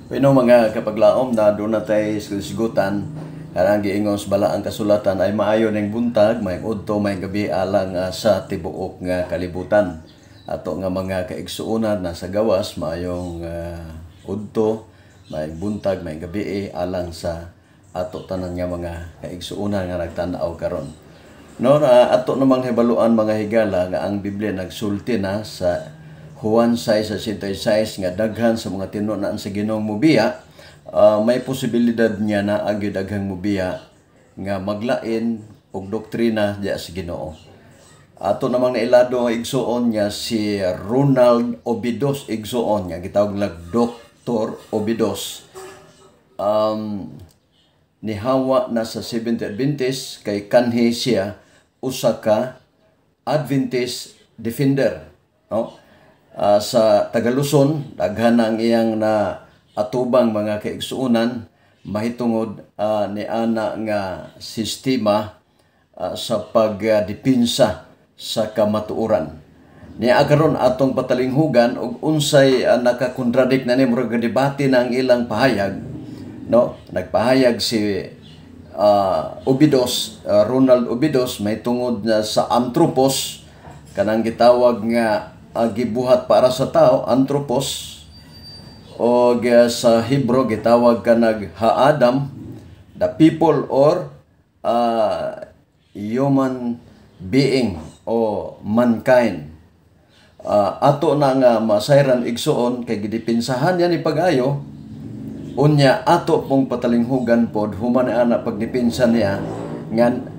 Pero mga kapaglaom na doon na tayo sigutan, karang giingon sa balaang kasulatan ay maayo ning buntag, may udto, may gabi alang sa tibuok nga kalibutan. Ato nga mga kaigsuonan na sa gawas, maayong udto, may buntag, may gabi alang sa ato tanan nga mga kaigsuonan nga nagtan-aw karon. No, na ato namang hibaluan, mga higala, nga ang Biblia nagsulti na sa Juan 6:66 nga daghan sa mga tinunan sa Ginoong mubiya, may posibilidad niya na agi daghang mubiya nga maglain og doktrina diya sa Ginoo. Ato namang nailado nga igsuon nga si Ronald Obidos, igsuon nga gitawag nga Dr. Obidos. Nihawa na sa Seventh Adventist kay kanhi siya usa ka Adventist defender, no? Sa Tagaluson daghan ang iyang na atubang, mga kaigsuonan, mahitungod ni ana nga sistema sa pagdepinsa sa kamatuoran. Niya karon atong patalinghugan og unsay nakakontradict na ni murag debate na ang ilang pahayag, no? Nagpahayag si Obidos, Ronald Obidos, may tungod na sa anthropos, kanang gitawag nga gibuhat para sa tao, anthropos, o sa Hebrew gitawag kanag ha-Adam, the people or human being o mankind. Ato na nga masayran, igsuon, kay gidipinsahan niya ni pag-ayo. Unya ato pong patalinghugan pod human ana pagdipinsa niya ngan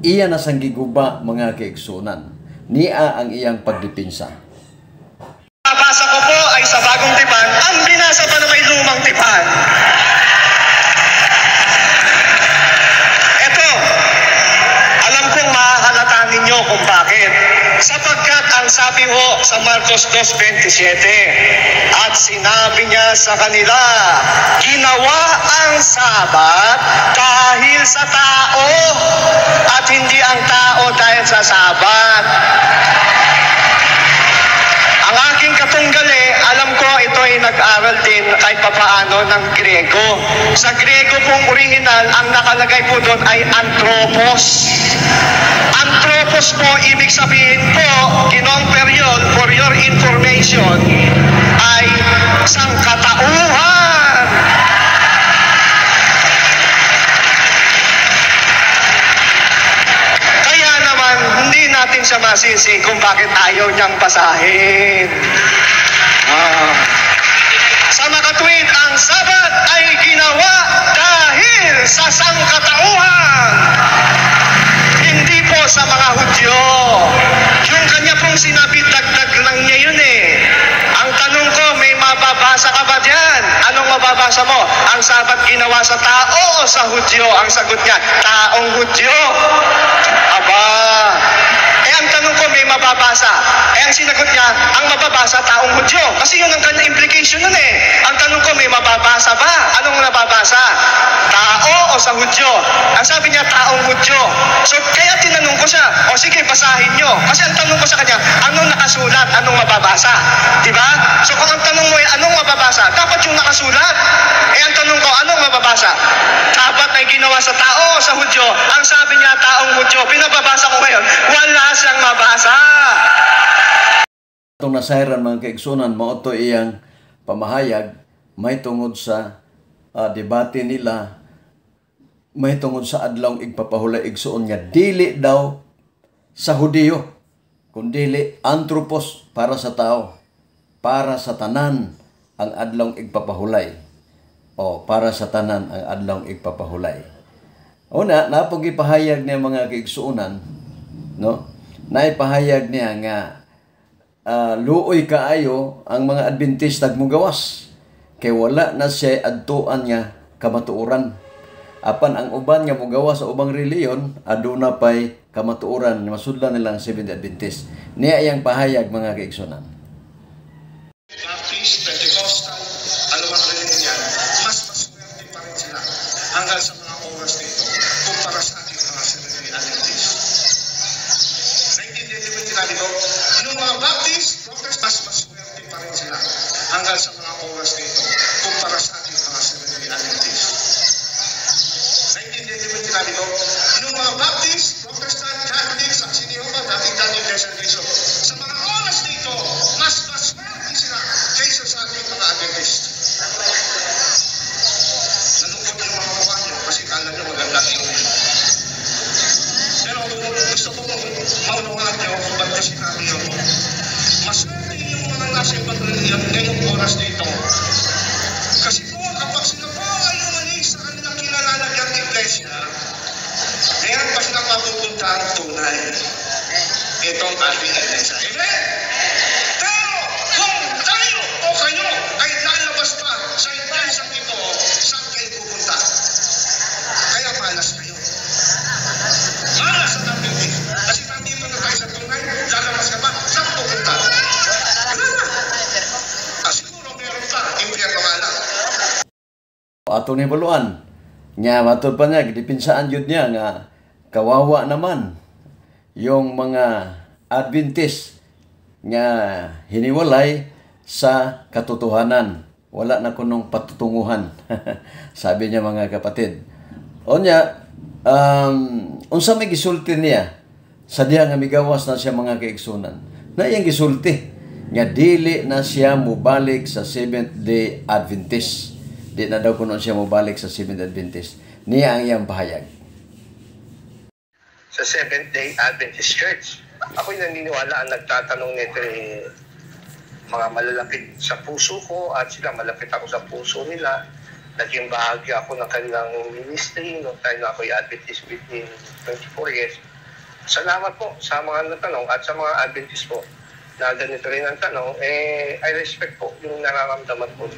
iya na sang giguba, mga kaigsuonan, niya ang iyang pagdipinsa. Nabasa ko po ay sa Bagong Tipan, ang binasa pa na may Lumang Tipan. Ito, alam kong mahahalata ninyo kung bakit. Sapagkat ang sabi ho sa Marcos 2:27, "At sinabi niya sa kanila, ginawa ang Sabat dahil sa tao at hindi ang tao dahil sa Sabat." Ang aking katunggali, alam ko ito ay nag-aral din kahit papaano ng Grego. Sa Grego pong original, ang nakalagay po doon ay anthropos. Anthropos po, ibig sabihin po, Ginoong Periol, for your information, ay sangkatauhan. Kaya naman, hindi natin siya masisi kung bakit ayaw niyang basahin. Sa makatuwid, ang Sabat ay ginawa dahil sa sangkatauhan. Hindi po sa mga Hudyo. Yung kanya pong sinabi, dagdag lang niya yun eh. Ang tanong ko, may mababasa ka ba diyan? Anong mababasa mo? Ang Sabat ginawa sa tao o sa Hudyo? Ang sagot niya, taong Hudyo. Aba, eh ang tanong ko, may mababasa? Eh ang sinagot niya, ang mababasa, taong Hudyo. Kasi yun ang kanyang implication nun eh. Ang tanong ko, may mababasa ba? Anong nababasa? Tao o sa Hudyo? Ang sabi niya, taong Hudyo. So kaya tinanong ko siya, o sige, basahin nyo. Kasi ang tanong ko sa kanya, anong nakasulat? Anong mababasa? Diba? So kung ang tanong mo ay anong mababasa, dapat yung nakasulat. Eh ang tanong ko, anong mababasa? Dapat ay ginawa sa tao o sa Hudyo? Ang sabi niya, taong Hudyo. Pinababasa ko ngayon, wala siyang mabasa. Itong nasayran, mga kaigsunan, mao to iyang pamahayag may tungod sa debate nila may tungod sa adlawng igpapahulay, igsuon, nga dili daw sa Hudiyo kundili anthropos, para sa tao, para sa tanan ang adlawng igpapahulay o para sa tanan ang adlawng igpapahulay. Una, napog ipahayag niya, mga kaigsuonan, no? Naipahayag niya nga luoy kaayo ang mga Adventista mugawas kay wala na siya adtuan nga kamatuoran. Apan ang uban nga mugawas sa ubang reliyon, aduna pay kamatuoran, masudlan nila ang Seventh Adventist. Niya iyang pahayag, mga kaigsuonan. Baptist, Pentecostal, ano mang reliyon yan, mas maswerte pa rin sila hanggang sa mga oras nito kumpara sa ating mga Seventh Adventist. Naintindihan niyo ba yung sinabi ko? Yung mga Baptist, Protestant, mas maswerte pa rin sila hanggang sa mga oras nito kumpara sa ating sinabi ko? Yung mga Baptist, Protestant, Catholic, Saksi ni Jehovah, dating dating Iglesia ni Cristo. Sa mga oras nito, mas maswerte sila kaysa sa ating mga Adventist. Nalungkot yung mga mukha nyo kasi kala nyo maganda yung. Pero gusto ko maunawaan nyo kung ba't ko sinabi yun. Maswerte yung mga nasa ibang relihiyon ngayong oras nito. Kasi po, kapag sila po ay umalis sa kanilang kinalalagyang iglesia, meron pa silang mapupuntahang tunay. Itong ating iglesia. Amen? Pero kung tayo o kayo ay lalabas pa sa iglesyang ito, saan kayo pupunta? Kaya malas kayo. Malas ang Adventist. Kasi nandito na tayo sa tunay, lalabas ka pa, saan pupunta? Wala na. Ah, siguro meron pa, impyerno nga lang. Ato ni baluan. Nya matud pa niya, gidepensahan jud niya nga kawawa naman yung mga Adventist nga hiniwalay sa katotohanan. Wala na kunong patutunguhan. Sabi niya, mga kapatid. O niya, unsa may gisulti niya sa diha nga migawas na siya, mga kaigsunan? Na iyang gisulti nga dili na siya mubalik sa Seventh Day Adventist. Di na daw kuno siya mubalik sa Seventh Adventist. Niya ang iyang pahayag. Sa Seventh Day Adventist Church. Ako'y naniniwala ang nagtatanong nito eh, mga malalapit sa puso ko at sila, malapit ako sa puso nila. Naging bahagi ako ng kanilang ministry noong time na ako'y Adventist within 24 years. Salamat po sa mga natanong at sa mga Adventist po na ganito rin ang tanong, eh, I respect po yung nararamdaman po.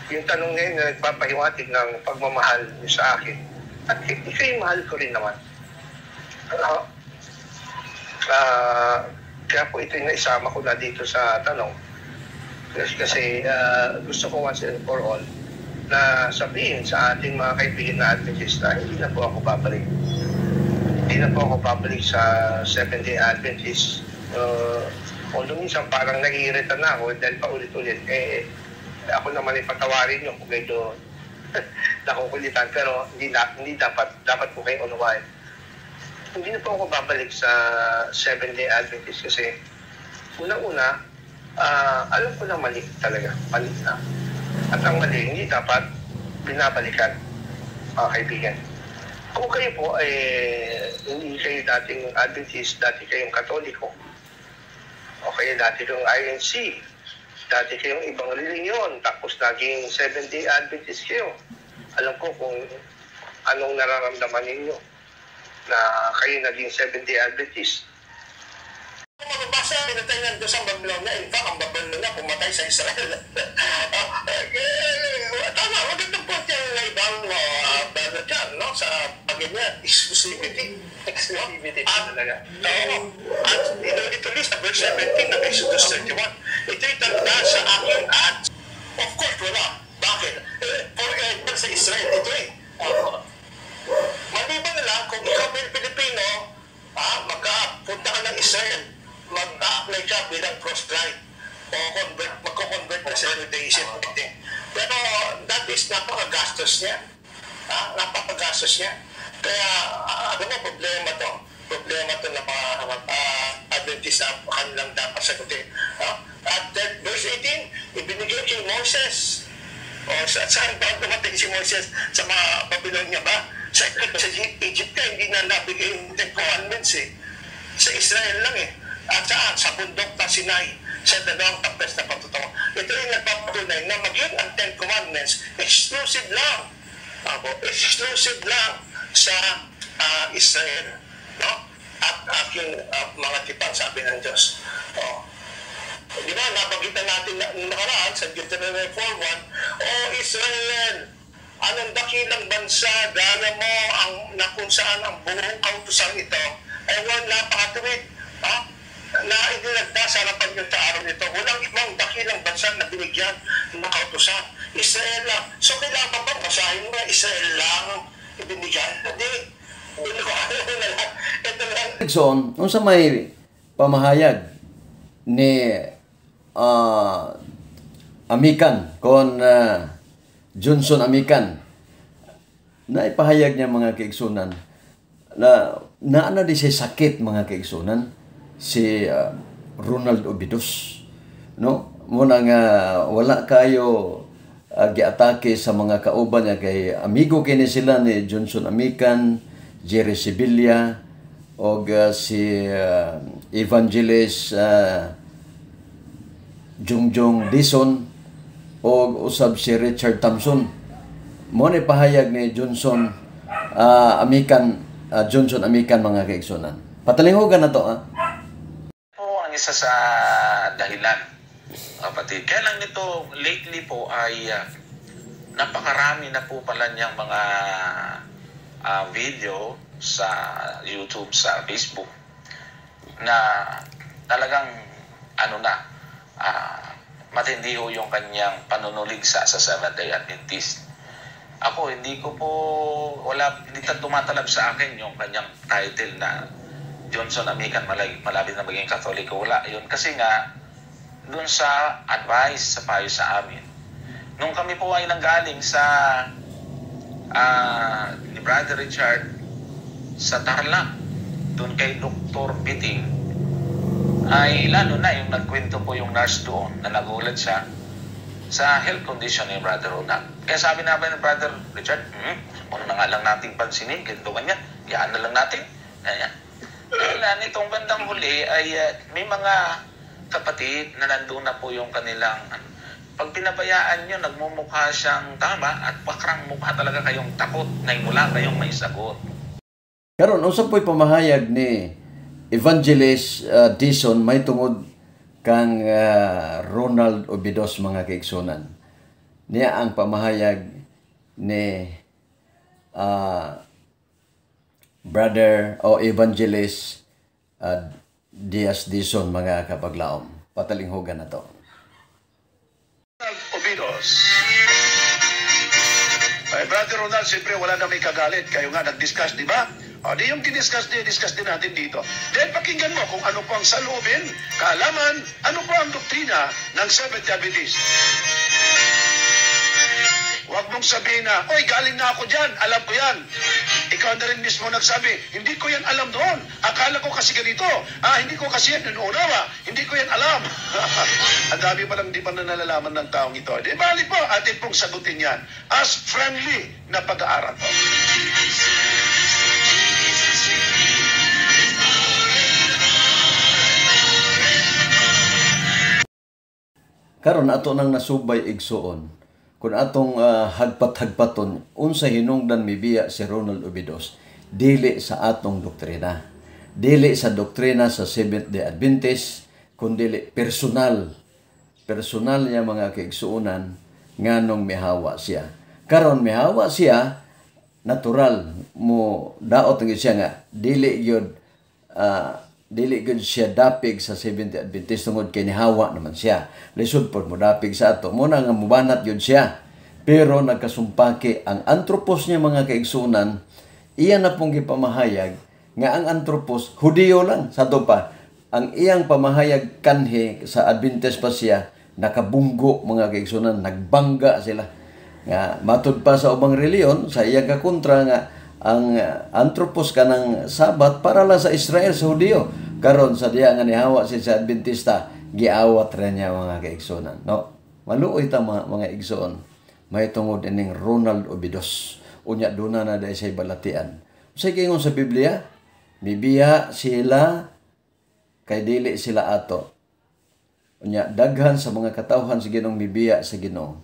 Yung tanong ngayon na nagpapahiwatig ng pagmamahal niyo sa akin. At ika'y mahal ko rin naman. Kaya po ito yung naisama ko na dito sa tanong. Kasi gusto ko once and for all na sabihin sa ating mga kaibigan na Adventist na hindi na po ako babalik. Hindi na po ako babalik sa Seventh-day Adventist. Although minsan parang naiirita na ako dahil paulit-ulit, eh, ako naman ay patawarin nyo kung medyo nakukulitan. Pero hindi, na, hindi dapat, dapat po kayo unawain. Hindi na po ako babalik sa Seventh-day Adventist kasi unang-una, alam ko na mali talaga. Mali na. At ang mali, hindi dapat binabalikan, mga kaibigan. Kung kayo po ay hindi kayo dating Adventist, dati kayong Katoliko, o kaya dati kayong INC, dati kayong ibang relihiyon, tapos naging Seventh-day Adventist kayo. Alam ko kung anong nararamdaman ninyo na kayo naging Seventh-day Adventist. Mababasa, pinatay ng Diyos ang Babylonia. In fact, ang Babylonia pumatay sa Israel. Eh, tama, magandang point yung ibang brother dyan, no? Sa bagay niya, exclusivity. Exclusivity At, talaga. Oo. At ituloy sa verse 17 ng Exodus 31. Ito'y tanda sa akin at of course, wala. Bakit? Eh, forever sa Israel ito eh. Opo. Maliban na lang kung ikaw may Pilipino, magkapunta ka ng Israel, mag-apply ka bilang proselyte o convert, magko-convert na sa Judaism. Pero that is napakagastos niya. Napakagastos niya. Kaya, ano mo, problema to. Problema to ng mga Adventist na kanilang dapat sagutin. At that, verse 18, ibinigay kay Moses. O, saan ba dumating si Moses? Sa mga Babylonia ba? Sa Egypt ka, hindi na nabigay yung Ten Commandments eh. Sa Israel lang eh. At saan? Sa bundok na Sinai. Sa dalawang tapes na patutungo. Ito yung nagpapatunay na maging ang Ten Commandments, exclusive lang. Ako, exclusive lang sa Israel. No? At aking mga tipan, sabi ng Diyos. Oh. Di ba, nabanggitan natin na nakaraan sa Deuteronomy 4:1, "O Israel, anong dakilang bansa, gaya mo ang, na kung saan ang buong kautusan ito ay walang napakatuwid. Ha? Na inilagda sa harapan niyo sa araw nito. Walang ibang dakilang bansa na binigyan ng kautusan. Israel lang." So, kailangan pa ba basahin mo na Israel lang ibinigyan? Hindi. Hindi ko alam na lang. Ito lang. Igsoon, unsa may pamahayag ni Amikan kon Johnson Amikan? Naipahayag niya, mga kaigsunan, na naa na di siya sakit, mga kaigsunan, si Ronald Obidos, no? Muna nga wala kayo giatake sa mga kauban niya kay amigo kini sila ni Johnson Amican, Jerry Sevilla og si Evangelist Jungjong Dison og usab si Richard Thompson. Mo ni pahayag ni Johnson Amican, Johnson Amican, mga kaigsunan. Patalinghugan na to ah. Po ang isa sa dahilan, kapatid. Kaya lang nito, lately po ay napakarami na po pala niyang mga video sa YouTube, sa Facebook, na talagang ano na, matindi ho yung kanyang panunuligsa sa Seventh-day Adventist. Ako, hindi ko po, wala, hindi tumatalab sa akin yung kanyang title na Johnson Amican malapit na maging Katoliko. Wala yun. Kasi nga, dun sa advice, sa payo sa amin, nung kami po ay nanggaling sa ni Brother Richard sa Tarlac, dun kay Dr. Biting, ay lalo na yung nagkwento po yung nurse doon na nagulat siya sa health condition ni Brother Ronald. Kaya sabi namin ni Brother Richard, ano na nga lang nating pansinin, ganito ganyan, yaan na lang natin. Ganyan. Kaya nitong bandang huli ay may mga kapatid na nandun na po yung kanilang, pag pinabayaan nyo, nagmumukha siyang tama at pakrang mukha talaga kayong takot na wala kayong may sagot. Karon unsa po'y pamahayag ni Evangelist Dison may tungod kang Ronald Obidos, mga kaigsunan? Niya ang pamahayag ni Brother o Evangelist Diaz Dison, mga kapaglaom. Patalinghugan na to. Obidos. Ay, Brother Ronald, siyempre wala na may kagalit. Kayo nga nag-discuss, di ba? O, di yung diniscuss, di-discuss din natin dito. Then pakinggan mo kung ano po ang saloobin, kaalaman, ano po ang doktrina ng Seventh-day Adventist. Huwag mong sabihin na, "Oy, galing na ako dyan, alam ko yan." Ikaw na rin mismo nagsabi, "Hindi ko yan alam doon. Akala ko kasi ganito. Ah, hindi ko kasi yan inuunawa. Hindi ko yan alam." Ang dami pa lang di pa na nalalaman ng taong ito. Di bali po, atin pong sagutin yan as friendly na pag-aaral po. Karon ato nang nasubay, igsuon, kung atong hagpat-hagpaton unsa hinungdan mibiya si Ronald Obidos, dili sa atong doktrina. Dili sa doktrina sa Seventh-day Adventist, kundili personal. Personal niya, mga kaigsuonan, nganong mihawa siya. Karon mihawa siya, natural mo daot ang siya nga dili gyud siya dapig sa Seventh-day Adventist tungod kay nihawa naman siya. Lisod pod mo dapig sa ato. Muna nga mubanat gyud siya. Pero nagkasumpaki ang anthropos niya, mga kaigsunan, iya na pong gipamahayag nga ang anthropos Hudiyo lang sa to pa. Ang iyang pamahayag kanhi sa Adventist pa siya, nakabunggo, mga kaigsunan, nagbangga sila. Nga matud pa sa ubang reliyon sa iyang kakontra nga ang anthropos kanang Sabat para lang sa Israel, sa Hudiyo. Karon sa diya nga nihawa siya sa Adventista, giawat ra niya, mga kaigsunan, no? Maluoy ta, mga igsoon, may tungod ining Ronald Obidos. Unya duna na dahil sa balatian. Unsay giingon sa Biblia? Mibiya sila kay dili sila ato. Unya daghan sa mga katawhan sa Ginoong mibiya sa Ginoo.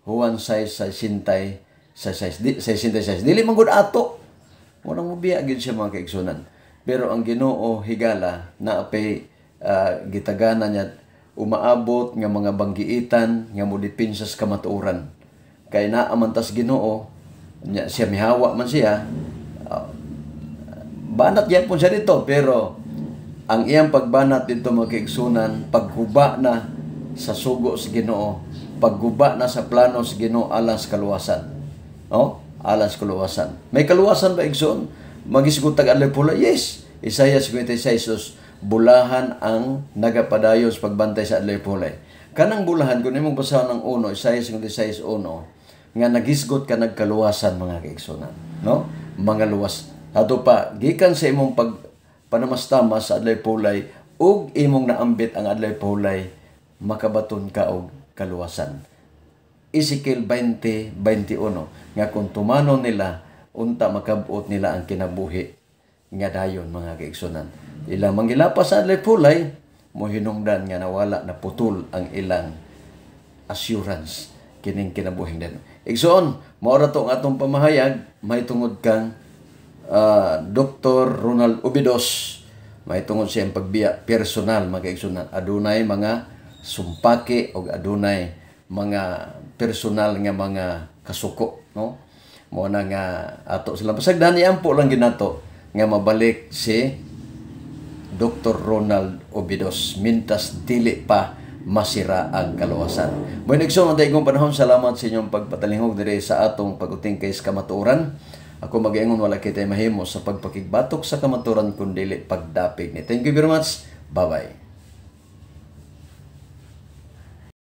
Juan 6, 66 di, 66. Dili man gud ato. Munang mobiya gyud siya, mga kaigsunan. Pero ang Ginoo higala na apay gitagana niya umaabot nga mga banggiitan nga modepensas kamatuoran. Kay naa man tas Ginoo nya, siya mihawa man siya, banat gyapon siya dito, pero ang iyang pagbanat dito, mga kaigsunan, pagguba na sa sugo sa Ginoo, pagguba na sa plano sa Ginoo alang sa kaluwasan. No? Alang sa kaluwasan. May kaluwasan ba, igsoon? Magisgot tag adlaw pula? Yes. Isaiah 56, bulahan ang nagapadayon sa pagbantay sa adlaw pulay. Kanang bulahan, kung imong basahon ng 1, Isaiah 56:1, Nga nagisgot ka nagkaluwasan, mga kaigsunan, no? Mga luwas. Ato pa gikan sa imong pag panamastamas sa adlaw pulay ug imong naambit ang adlaw pulay, makabaton ka og kaluwasan. Ezekiel 20:21 nga kung tumanon nila unta, makabot nila ang kinabuhi nga dayon, mga kaigsunan. Ilang manggilapas sa adlaw pulay, mohinungdan nga nawala, na putol ang ilang assurance kining kinabuhing dayon. Igsoon, mao ra to ang atong pamahayag mahitungod kang Dr. Ronald Ubidos, mahitungod sa iyang pagbiya personal, mga kaigsunan. Adunay mga sumpaki og adunay mga personal nga mga kasuko, no? Mo na nga ato sila pasagdan, iampo lang ginato nga mabalik si Dr. Ronald Obidos mintas dili pa masira ang kaluwasan. Mo igsoon, ang daigong panahon, salamat sa inyong pagpatalingog diri sa atong pag-utingkay sa kamatuoran. Ako mag-ingon, wala kitay mahimo sa pagpakigbatok sa kamatuoran kun dili pagdapig ni. Thank you very much. Bye-bye.